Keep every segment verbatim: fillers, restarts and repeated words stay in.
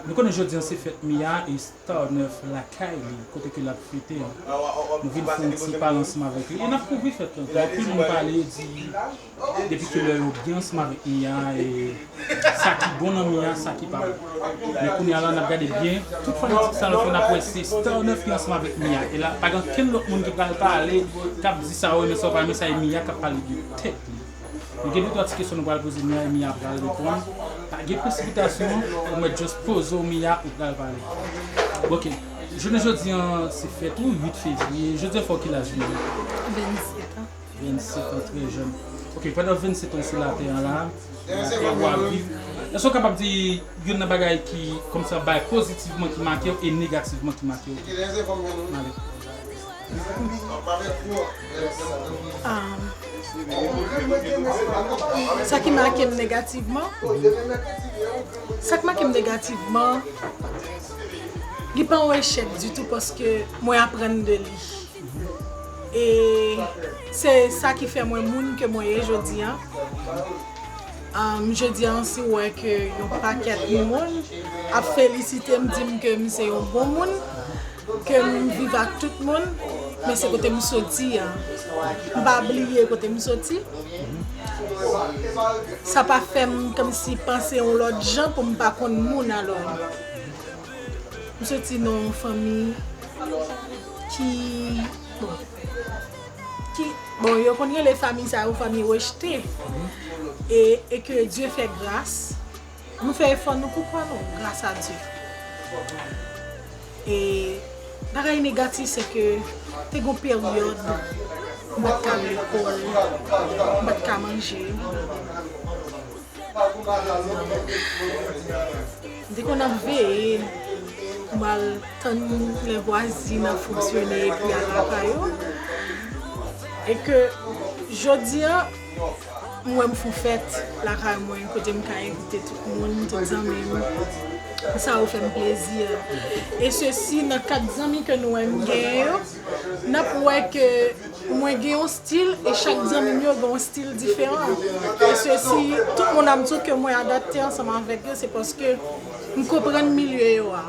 Nou konnen jodi an se fèt Mia e Star Neuf lakay li, kote ke l ap fete an. Nou vin fè yon ti pale ansanm avèk li. E n ap kouvri fèt lan tou. Anpil moun pale, yo di depi kilè yo byen ansanm avèk Mia, e sa ki bon nan Mia, sa ki pa bon. Men kounye a la, n ap gade byen, tout fanatik Star Neuf yo, n ap wè se Star Neuf ki ansanm avèk Mia. E la, pa gen okenn lòt moun ki pral pale, k ap di sa w renmen, sa w pa renmen, sa e Mia k ap pale de tèt li. Nou gen de twa ti kesyon nou pral poze Mia, e Mia pral reponn. Pa gen presipitasyon, ou mèt just poze w Mia, ou pral pale. Ok, jounen jodi an se fèt ou, uit fevriye. Jodi an fè w ki laj Mia? Vennsèt an. Vennsèt an, trè jèn. Ok, pandan vennsèt an sou latè an la, latè ou ap viv, èske w kapab di youn nan bagay ki kòmsi bay pozitivman ki make w e negativman ki make w? Ale. Ah. Sa ki make m negativman? Sa k make m negativman, li pa yon echèk ditou paske mwen aprann de li. E se sa ki fè mwen moun ke mwen ye jodi an. Um, jodi an, si w wè ke yon pakèt moun ap felisite m, di m ke m se yon bon moun, ke m viv ak tout moun, men se kote m soti an. M pa bliye kote m soti. Sa pa fè m kòmsi panse yon lòt jan pou m pa konn moun alò. M soti nan yon fanmi ki, bon, ki, bon, yo konn rele fanmi sa yo fanmi rejte. E, e ke Dye fè gras. Nou fè efò nou pou kwè nou, gras a Dye. E bagay negatif, se ke te gon peryòd, m pa t ka al lekòl, m pa t ka manje. M te konn ap veye pou m al tann lè vwazin ap fonksyone epi al lakay yo. E ke jodi a, m wè m fè yon fèt lakay mwen, kote m ka envite tout moun, tout zanmi m. Sa yo fè m plezi. E sesi nan kad zanmi ke nou wè m genyen yo, n ap wè ke mwen gen yon stil e chak zanmi m yo gen yon stil diferan. E sesi, tout moun ap di w ke mwen adapte ansanm avèk yo, se paske m konprann milye yo a.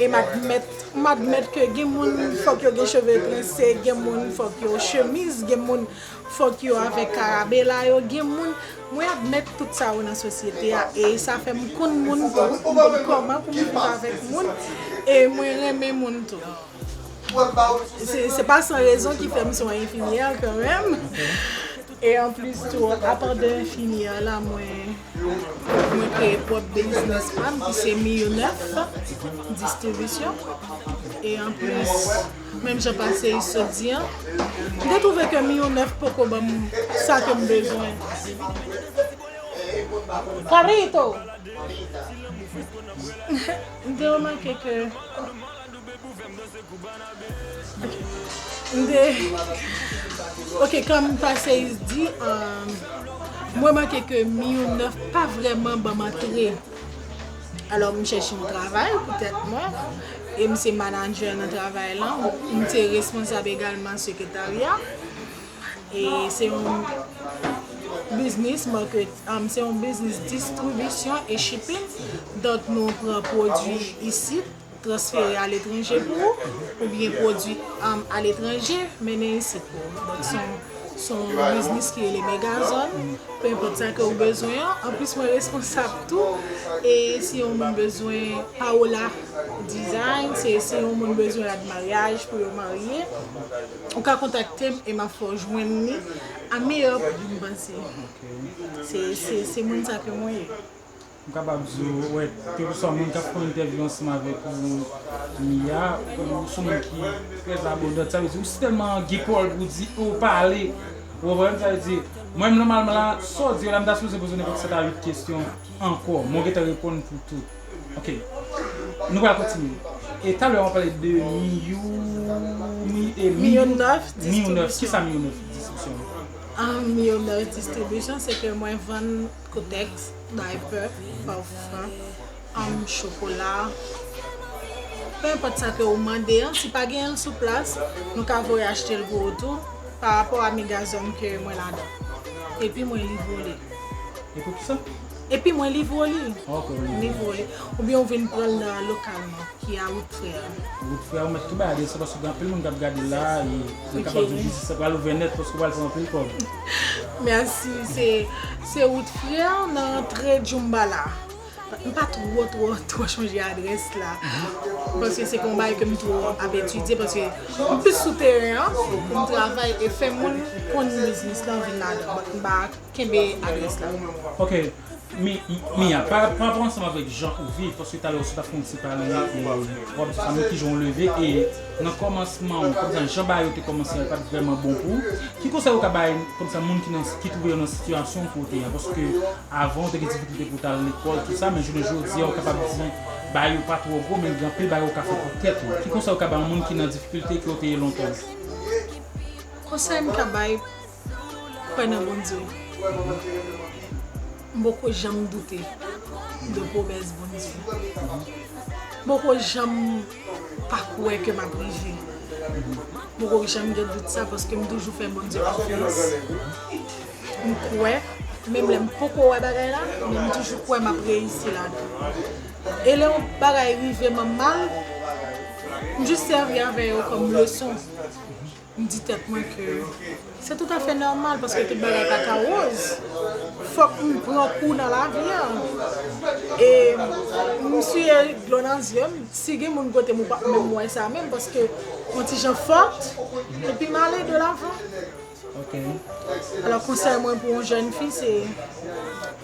E m admèt, m admèt ke gen moun fòk yo gen cheve trense, gen moun fòk yo chemiz, gen moun fòk yo avèk karabela yo, gen moun, mwen admèt tout sa yo nan sosyete a, e sa fè m konn moun tou, m konn kòman pou m viv avèk moun, e mwen renmen moun tou. Se, se pa san rezon ki fè m se yon enfimyè kanmenm. E anplis tou, apa de enfimyè la, mwen, mwen kreye pwòp biznis pa m, ki se Miyo Nèf Distribisyon. E anplis, menm jan Paseyis sot di an, m te twouve ke Miyo Nèf poko ban m sa ke m bezwen. Carito! M te remake ke M te, ok, kòm Paseyis di, um, mwen remake ke Miyo Nèf pa vrèman ban m antre. Alò, m chèche yon travay pou tèt mwen, e m se manadjè nan travay lan, m te responsab egalman sekretarya. E se yon biznis market, um, se yon biznis distribisyon e shipping. Donk, nou pran pwodui isit, transfere aletranje pou ou, oubyen pwodui, um, aletranje, mennen isit pou ou. Donk, se yon, se yon biznis ki rele Megazòn. Pe enpòt sa ke ou bezwen an. Anplis, mwen responsab tou. E si yon moun bezwen Paola Design, se si yon moun bezwen rad maryaj pou yo marye, ou ka kontakte m e m ap fè w jwenn li a meyè pri, m panse. Se, se, se moun sa ke mwen ye. M kapab di w, wè, kèlkeswa moun k ap fè yon entèvyou ansanm avèk ou, Mia, ou se yon moun ki trè abondan. Sa vle di, ou si tèlman gen pawòl pou w di, ou pale. Ou konprann? Sa vle di, mwen menm, nòmalman la, sa w di yo la, m ta sipoze poze w nenpòt sèt a uit kesyon ankò. Men w gentan reponn pou tout. Ok. Nou pral kontinye. E talè w pale de Miyo, Mi, e Miyo, Miyo Nèf Miyo Nèf. Distribisyon. Kisa Miyo Nèf Distribisyon? Ah, Miyo Nèf Distribisyon, se ke mwen vann kotèks, daypè, pafan, um, chokola. Pe enpòt sa ke ou mande an, si pa genyen l sou plas, nou ka voye achte l pou ou tou, pa rapò a Megazòn ke mwen ladan. Epi mwen livre w li. E poukisa? Epi mwen livre li. Ok, ou livre. Livre li. Oubyen ou vin pran l nan lokal mwen, ki a Wout Frè. Wout Frè, ou mèt tou bay adrès la, paske gen anpil moun k ap gade la, e mwen kapab di w biznis la pral ouvè nèt, paske w pral fè anpil kòb. Mèsi, se, se Wout Frè nan antre Djoumbala. M pa twò, twò, twò chonje adrès la. Paske se pa yon bagay ke m twò ap etidye, paske m plis sou teren an, pou m travay e fè moun konn biznis la, vin ladan. M pa kenbe adrès la. Ok. Mi, Mia, pa, pa rapò ansanm avèk jan ou viv, paske talè ou sot ap fè yon ti pale, e, w ap di fanmi ki jan w leve, e nan kòmansman, kòmsa jan bagay yo te kòmanse a, li pa t vrèman bon pou ou. Ki konsèy ou ka bay, kòmsa moun ki nan, ki twouve yo nan sitiyasyon kote a? Paske avan, ou te gen difikilte pou w t al lekòl, tout sa, men jounen jodi a, ou kapab di, bagay yo pa twò gwo, men gen anpil bagay ou ka fè pou tèt ou. Ki konsèy ou ka bay yon moun ki nan difikilte ke w te ye lontan? Konsèy m ka bay, kwè nan Bondye. M poko janm doute de pwomès Bondye. M poko janm pa kwè ke m ap rive. M poko janm gen dout sa, paske m toujou fè Bondye konfyans. M kwè, menm lè m poko wè bagay la, men m toujou kwè m ap reyisi ladan. E lè yon bagay rive m mal, m jis sèvi avè yo kòm leson. M di tèt mwen ke se toutafè nòmal, paske tout bagay pa ka wòz. Fòk m pran kou nan lavi a. E m siye dlo nan zye m. Si gen moun kote m, ou p ap menm wè sa menm, paske yon ti jan fòt, epi m ale de lavan. Ok. Alò, konsèy mwen pou yon jèn fi, se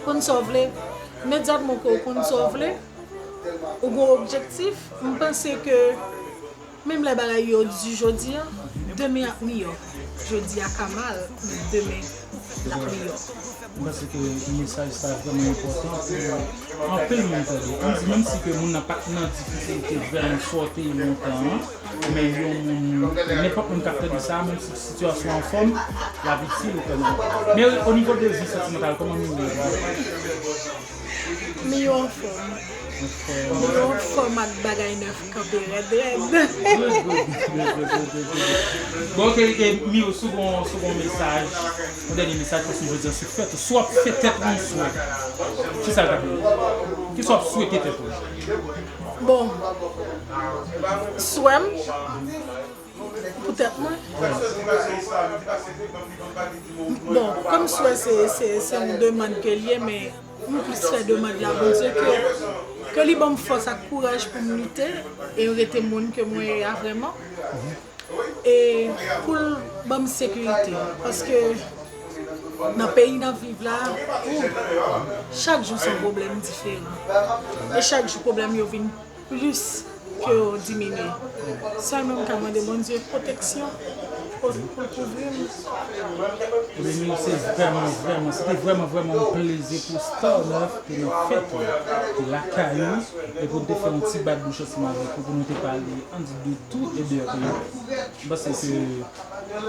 konn sa w vle. Imedyatman ke w konn sa w vle, ou gen yon objektif, m panse ke menm lè bagay yo di jodi a, demen ap miyò. Jodi a ka mal, men demen l ap miyò. M panse ke mesaj sa vrèman enpòtan pou anpil moun tande. M di, menm si ke moun nan pa t nan difikilte vrèman sòti lontan an, men yon moun, nenpòt moun k ap tande sa, menm si sitiyasyon an fòm, l ap itil ou kanmenm. Men o nivo de vi santimantal, kòman nou ye? Miyò anfòm. Miyò anfòm ak bagay nèf kanpe rèd rèd. Bon, ok, e Miyò, si w gon, si w gon mesaj, yon dènye mesaj, paske jodi a se fèt ou. Si w ap fè tèt ou yon swè, kisa l t ap ye? Kisa w ap swete tèt ou? Bon, swè m, pou tèt mwen. Bon, kòm swè se, se, se yon demann ke l ye, men m plis fè demann la Bondye ke, ke li ban m fòs ak kouraj pou m lite e rete moun ke mwen ye a vrèman. E pou l ban m sekirite, paske nan peyi n ap viv la, ou, chak jou se yon pwoblèm diferan. E chak jou pwoblèm yo vin plis ke yo diminye. Sèlman m ka mande Bondye pwoteksyon pou, pou l kouvri m. Ebyen, Miyò, se vrèman, vrèman, se te vrèman, vrèman yon plezi pou Star Neuf te nan fèt ou, te lakay ou, e pou n te fè yon ti bat bouch ansanm avèk ou, pou nou te pale, ann di, de tout e de rien. M panse ke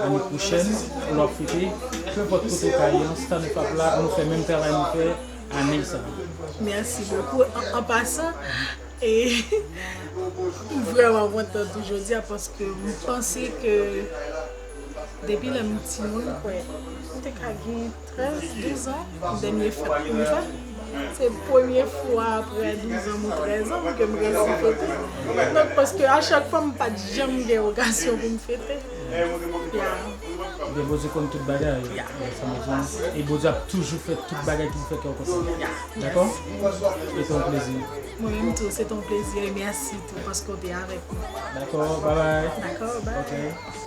ane pwochèn, lè w ap fete, kenpòt kote w ka ye an, Star Neuf ap la pou nou fè menm travay nou fè ane sa a. Mèsi bokou. An, an pasan, e, m vrèman kontan tou jodi a, paske m panse ke depi lè m timoun, kwè, m te ka gen trèz, douz an, dènye fèt pou m fè. Se premye fwa aprè douz an ou trèz an ke m resi fete. Donk, paske a chak fwa m pa t janm gen okazyon pou m fete. Ya. Ebyen, Bondye konn tout bagay. Ya. Ya, sa m bezwen. E Bondye ap toujou fè tout bagay ki pou fè kè w kontan. Ya. Dakò? E se yon plezi. Mwen menm tou, se te yon plezi. E mèsi tou paske w te avèk mwen. Dakò, babay. Dakò, bye. Ok.